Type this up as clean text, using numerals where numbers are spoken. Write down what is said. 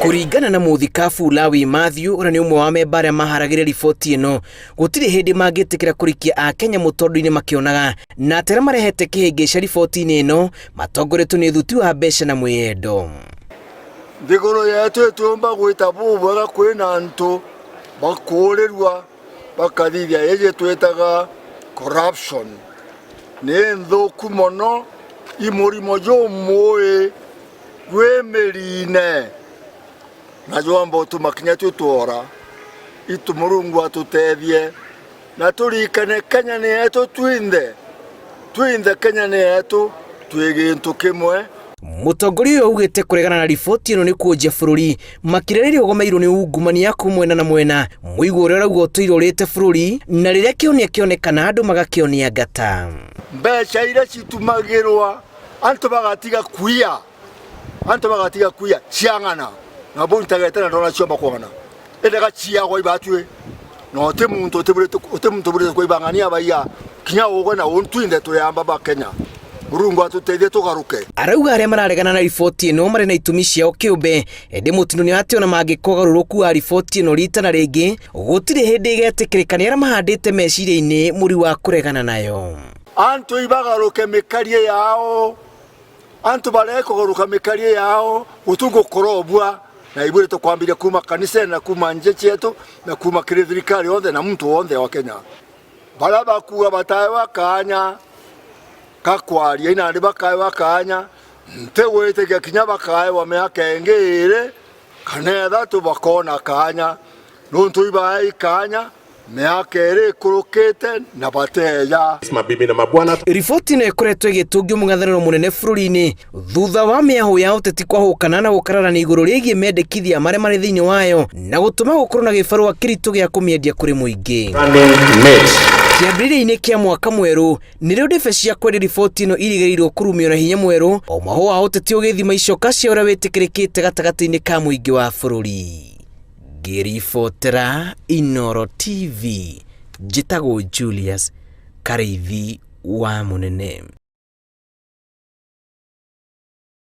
Kũringana na mũthikabu Lawi Mathew ũrĩa nĩ ũmwe wa memba arĩa maharagĩria riboti ĩno, gũtirĩ hĩndĩ mangĩtĩkĩra kũrikia Akenya mũtondo-inĩ makĩonaga na atĩ arĩa marehete kĩhĩngĩca riboti-inĩ ĩno matongoretio nĩ thuti wa mbeca na mwĩyendo. Nthiguru yetu ĩtũmba gwĩta bũbwega kwĩna ntũ bakũrĩrua bakathithia ĩjĩ twĩtaga corruption nĩ nthũku mũno imũrimo jũmũĩ gwĩ mĩrine na jwamba ũtũmakinya twĩtwora itu Mũrungu atũtethie na tũrikane Kenya nĩ yetu twinthe twinthe Kenya nĩ yetu twĩ gĩntũ kĩmwe. Mũtongoria ũyũ augĩte kũregana na riboti ĩno nĩ kuonjia bũrũri makĩria rĩrĩa ũgomeirwo nĩ ungumania ku mwena na mwena mũigua ũrĩa ũrauga ũtũire ũrĩte bũrũri na rĩrĩa kĩhonia kĩonekana andũ magakĩonia ngata. Mbeca iria citumagĩrwa antu bagatiga kuia antu bagatiga kuia ciang'ana na bontagete na ndona ciomba kwang'ana ende gaciagwa ibatue na ote muntu ote muntu burete kwaibang'ania abaiya kinya ugwe na untwinde turiamba ba Kenya Murungu atuteithie tugaruke. Arauga arĩa mararegana na riboti ĩno marĩ na itũmi ciao kĩũmbe ĩndĩ mũtino nĩ atĩ ona mangĩka ũgarũrũku wa riboti ĩno rita na rĩngĩ gũtirĩ hĩndĩ ĩgetĩkĩrĩka nĩ arĩa mahandĩte meciria-inĩ mũri wa kũregana nayo. Antu ibagaruke mikarie yao antu barekugaruka mikarie yao gutugukorobwa na ibure tukwambiria kuma kanisa na kuma nje chetu na kuma kiri thirikari othe na muntu wonthe wa Kenya baria bakuga bataewa kanya kakwaria inandi bakaewa kanya ntegwitikia kinya bakaewa miaka ingi iri kana ithatu bakona kanya nuntu ibae ikanya miaka iri ikurukite na bateja. Mabibi na mabwana, Riboti ĩno ĩkoretwo ĩgĩtũngio mũng'ethanĩro mũnene bũrũri-inĩ thutha wa mĩahũ ya ũteti kwahũkana na gũkararania igũrũ rĩgiĩ mendekithia marĩa marĩ thĩinĩ wayo na gũtũma gũkorwo na gĩbarũa kĩritũ gĩa kũmĩendia kũrĩ mũingĩ. Running mate. Kĩambĩrĩria-inĩ kĩa mwaka mwerũ nĩrĩo ndebe cia kwendia riboti ĩno irĩgĩrĩirwo kũrumio na hinya mwerũ o mwahũ wa ũteti ũgĩthima icoka cia ũrĩa wĩtĩkĩrĩkĩte gatagatĩ-inĩ ka mũingĩ wa bũrũri. Ngĩribotera Inooro TV, njĩtagwo Julius Karĩithi wa Mũnene.